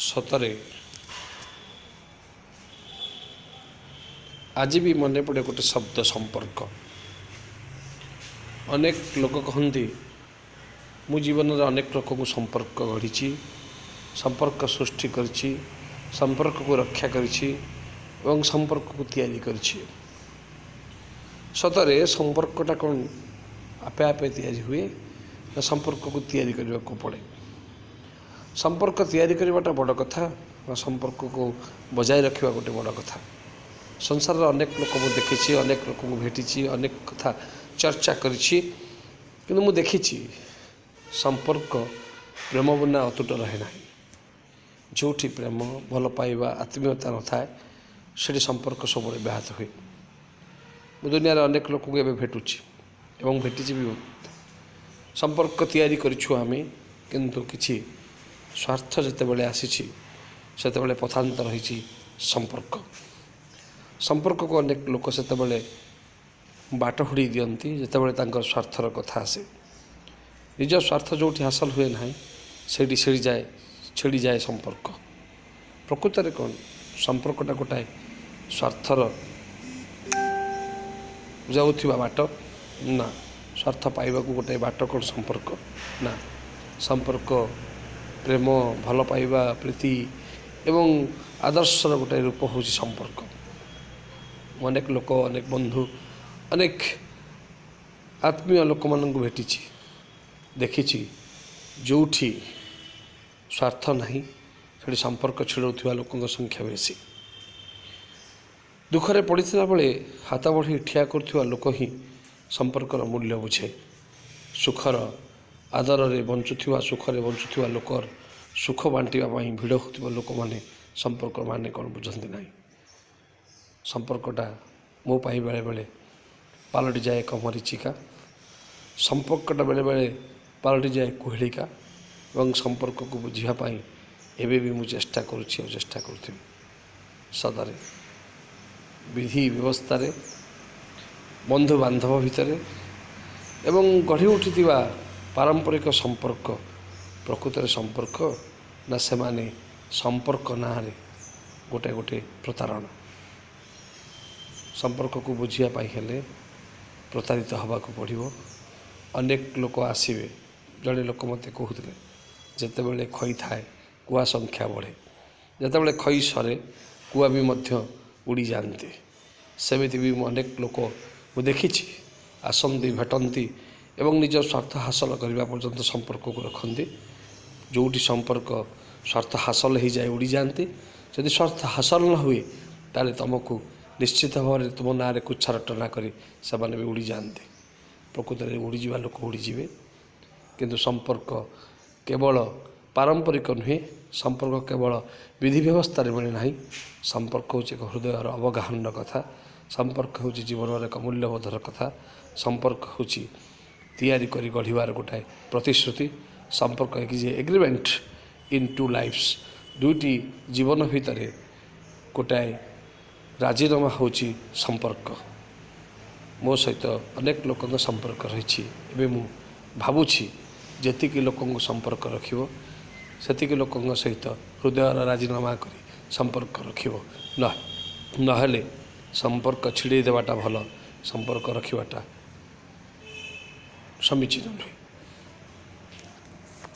ସତରେ ଆଜି ବି ମନେ ପଡ଼େ ଗୋଟେ ଶବ୍ଦ ସମ୍ପର୍କ। ଅନେକ ଲୋକ କହନ୍ତି ମୁଁ ଜୀବନରେ ଅନେକ ଲୋକଙ୍କୁ ସମ୍ପର୍କ ଗଢ଼ିଛି, ସମ୍ପର୍କ ସୃଷ୍ଟି କରିଛି, ସମ୍ପର୍କକୁ ରକ୍ଷା କରିଛି ଏବଂ ସମ୍ପର୍କକୁ ତିଆରି କରିଛି। ସତରେ ସମ୍ପର୍କଟା କ'ଣ ଆପେ ଆପେ ତିଆରି ହୁଏ ନା ସମ୍ପର୍କକୁ ତିଆରି କରିବାକୁ ପଡ଼େ? ସମ୍ପର୍କ ତିଆରି କରିବାଟା ବଡ଼ କଥା ନା ସମ୍ପର୍କକୁ ବଜାୟ ରଖିବା ଗୋଟେ ବଡ଼ କଥା? ସଂସାରର ଅନେକ ଲୋକ ମୁଁ ଦେଖିଛି, ଅନେକ ଲୋକଙ୍କୁ ଭେଟିଛି, ଅନେକ କଥା ଚର୍ଚ୍ଚା କରିଛି, କିନ୍ତୁ ମୁଁ ଦେଖିଛି ସମ୍ପର୍କ ପ୍ରେମ ବିନା ଅତୁଟ ରହେ ନାହିଁ। ଯେଉଁଠି ପ୍ରେମ, ଭଲ ପାଇବା, ଆତ୍ମୀୟତା ନଥାଏ ସେଠି ସମ୍ପର୍କ ସବୁବେଳେ ବ୍ୟାହତ ହୁଏ। ମୁଁ ଦୁନିଆରେ ଅନେକ ଲୋକଙ୍କୁ ଏବେ ଭେଟୁଛି ଏବଂ ଭେଟିଛି ବି। ସମ୍ପର୍କ ତିଆରି କରିଛୁ ଆମେ, କିନ୍ତୁ କିଛି ସ୍ୱାର୍ଥ ଯେତେବେଳେ ଆସିଛି ସେତେବେଳେ ପଥାନ୍ତର ରହିଛି ସମ୍ପର୍କ। ସମ୍ପର୍କକୁ ଅନେକ ଲୋକ ସେତେବେଳେ ବାଟ ହୁଡ଼ି ଦିଅନ୍ତି ଯେତେବେଳେ ତାଙ୍କର ସ୍ୱାର୍ଥର କଥା ଆସେ। ନିଜ ସ୍ୱାର୍ଥ ଯେଉଁଠି ହାସଲ ହୁଏ ନାହିଁ ସେଇଠି ଛିଡ଼ିଯାଏ ସମ୍ପର୍କ। ପ୍ରକୃତରେ କ'ଣ ସମ୍ପର୍କଟା ଗୋଟାଏ ସ୍ୱାର୍ଥର ଯାଉଥିବା ବାଟ ନା? ସ୍ୱାର୍ଥ ପାଇବାକୁ ଗୋଟାଏ ବାଟ କ'ଣ ସମ୍ପର୍କ ନା? ସମ୍ପର୍କ ପ୍ରେମ, ଭଲ ପାଇବା, ପ୍ରୀତି ଏବଂ ଆଦର୍ଶର ଗୋଟାଏ ରୂପ ହେଉଛି ସମ୍ପର୍କ। ଅନେକ ଲୋକ, ଅନେକ ବନ୍ଧୁ, ଅନେକ ଆତ୍ମୀୟ ଲୋକମାନଙ୍କୁ ଭେଟିଛି, ଦେଖିଛି ଯେଉଁଠି ସ୍ୱାର୍ଥ ନାହିଁ ସେଠି ସମ୍ପର୍କ ଛିଡ଼ଉଥିବା ଲୋକଙ୍କ ସଂଖ୍ୟା ବେଶୀ। ଦୁଃଖରେ ପଡ଼ିଥିଲା ବେଳେ ହାତ ବଢ଼େଇ ଠିଆ କରୁଥିବା ଲୋକ ହିଁ ସମ୍ପର୍କର ମୂଲ୍ୟ ବୁଝେ। ସୁଖର ଆଦରରେ ବଞ୍ଚୁଥିବା, ସୁଖରେ ବଞ୍ଚୁଥିବା ଲୋକର ସୁଖ ବାଣ୍ଟିବା ପାଇଁ ଭିଡ଼ ହେଉଥିବା ଲୋକମାନେ ସମ୍ପର୍କ ମାନେ କ'ଣ ବୁଝନ୍ତି ନାହିଁ। ସମ୍ପର୍କଟା ମୋ ପାଇଁ ବେଳେବେଳେ ପାଲଟିଯାଏ ଏକ ମରୀଚିକା, ସମ୍ପର୍କଟା ବେଳେବେଳେ ପାଲଟିଯାଏ କୁହେଳିକା, ଏବଂ ସମ୍ପର୍କକୁ ବୁଝିବା ପାଇଁ ଏବେ ବି ମୁଁ ଚେଷ୍ଟା କରୁଛି ଆଉ ଚେଷ୍ଟା କରୁଥିବି। ସଦାରେ ବିଧି ବ୍ୟବସ୍ଥାରେ, ବନ୍ଧୁବାନ୍ଧବ ଭିତରେ ଏବଂ ଗଢ଼ି ଉଠିଥିବା ପାରମ୍ପରିକ ସମ୍ପର୍କ ପ୍ରକୃତରେ ସମ୍ପର୍କ ନା ସେମାନେ ସମ୍ପର୍କ ନାଁରେ ଗୋଟେ ଗୋଟେ ପ୍ରତାରଣା? ସମ୍ପର୍କକୁ ବୁଝିବା ପାଇଁ ହେଲେ ପ୍ରତାରିତ ହେବାକୁ ପଡ଼ିବ। ଅନେକ ଲୋକ ଆସିବେ। ଜଣେ ଲୋକ ମୋତେ କହୁଥିଲେ, ଯେତେବେଳେ ଖଇ ଥାଏ କୁଆ ସଂଖ୍ୟା ବଢ଼େ, ଯେତେବେଳେ ଖଇ ସରେ କୁଆ ବି ମଧ୍ୟ ଉଡ଼ିଯାଆନ୍ତି। ସେମିତି ବି ମୁଁ ଅନେକ ଲୋକ ମୁଁ ଦେଖିଛି ଆସନ୍ତି, ଭେଟନ୍ତି ଏବଂ ନିଜ ସ୍ୱାର୍ଥ ହାସଲ କରିବା ପର୍ଯ୍ୟନ୍ତ ସମ୍ପର୍କକୁ ରଖନ୍ତି। ଯେଉଁଠି ସମ୍ପର୍କ ସ୍ୱାର୍ଥ ହାସଲ ହେଇଯାଏ ଉଡ଼ିଯାଆନ୍ତି। ଯଦି ସ୍ୱାର୍ଥ ହାସଲ ନ ହୁଏ ତାହେଲେ ତୁମକୁ ନିଶ୍ଚିତ ଭାବରେ ତୁମ ନାଁରେ କୁଚ୍ଛା ରଟନା କରି ସେମାନେ ବି ଉଡ଼ିଯାଆନ୍ତି। ପ୍ରକୃତରେ ଉଡ଼ିଯିବା ଲୋକ ଉଡ଼ିଯିବେ, କିନ୍ତୁ ସମ୍ପର୍କ କେବଳ ପାରମ୍ପରିକ ନୁହେଁ, ସମ୍ପର୍କ କେବଳ ବିଧି ବ୍ୟବସ୍ଥାରେ ମିଳେ ନାହିଁ। ସମ୍ପର୍କ ହେଉଛି ଏକ ହୃଦୟର ଅବଗାହନର କଥା, ସମ୍ପର୍କ ହେଉଛି ଜୀବନର ଏକ ମୂଲ୍ୟବୋଧର କଥା, ସମ୍ପର୍କ ହେଉଛି ତିଆରି କରି ଗଢ଼ିବାର ଗୋଟାଏ ପ୍ରତିଶ୍ରୁତି। ସମ୍ପର୍କ ଏକ ଯେ ଏଗ୍ରିମେଣ୍ଟ ଇନ୍ ଟୁ ଲାଇଫ୍ସ, ଦୁଇଟି ଜୀବନ ଭିତରେ ଗୋଟାଏ ରାଜିନାମା ହେଉଛି ସମ୍ପର୍କ। ମୋ ସହିତ ଅନେକ ଲୋକଙ୍କ ସମ୍ପର୍କ ରହିଛି। ଏବେ ମୁଁ ଭାବୁଛି ଯେତିକି ଲୋକଙ୍କୁ ସମ୍ପର୍କ ରଖିବ ସେତିକି ଲୋକଙ୍କ ସହିତ ହୃଦୟର ରାଜିନାମା କରି ସମ୍ପର୍କ ରଖିବ, ନହେଲେ ସମ୍ପର୍କ ଛିଡ଼େଇ ଦେବାଟା ଭଲ, ସମ୍ପର୍କ ରଖିବାଟା ସମୀଚୀନ ନୁହେଁ।